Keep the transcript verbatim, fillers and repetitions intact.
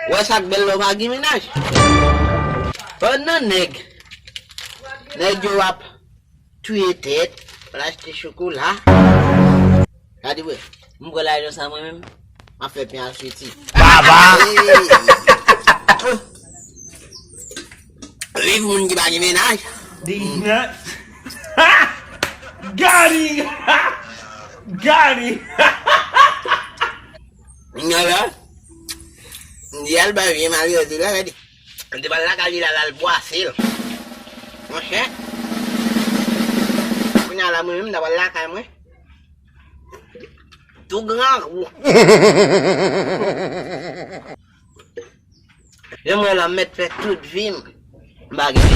Wè sa k bèl lè w pa gen mennaj. Oh non, nèg. Nèg yo ap touye tèt, al achte chokola. Gade, wè, m pran lajan sa mwen menm, m ap fè pen al switi. Baba! Viv moun ki pa gen mennaj. These nuts. Got him! Got him! Nèg la, m di al bay vye malere la, gade. Li te pral lakay li la, l al bwase l. Monchè. Kounye a la, mwen menm, m ta pral lakay mwen. Tou grangou. Jan mwen la, m mèt fè tout vi m. M pa gen.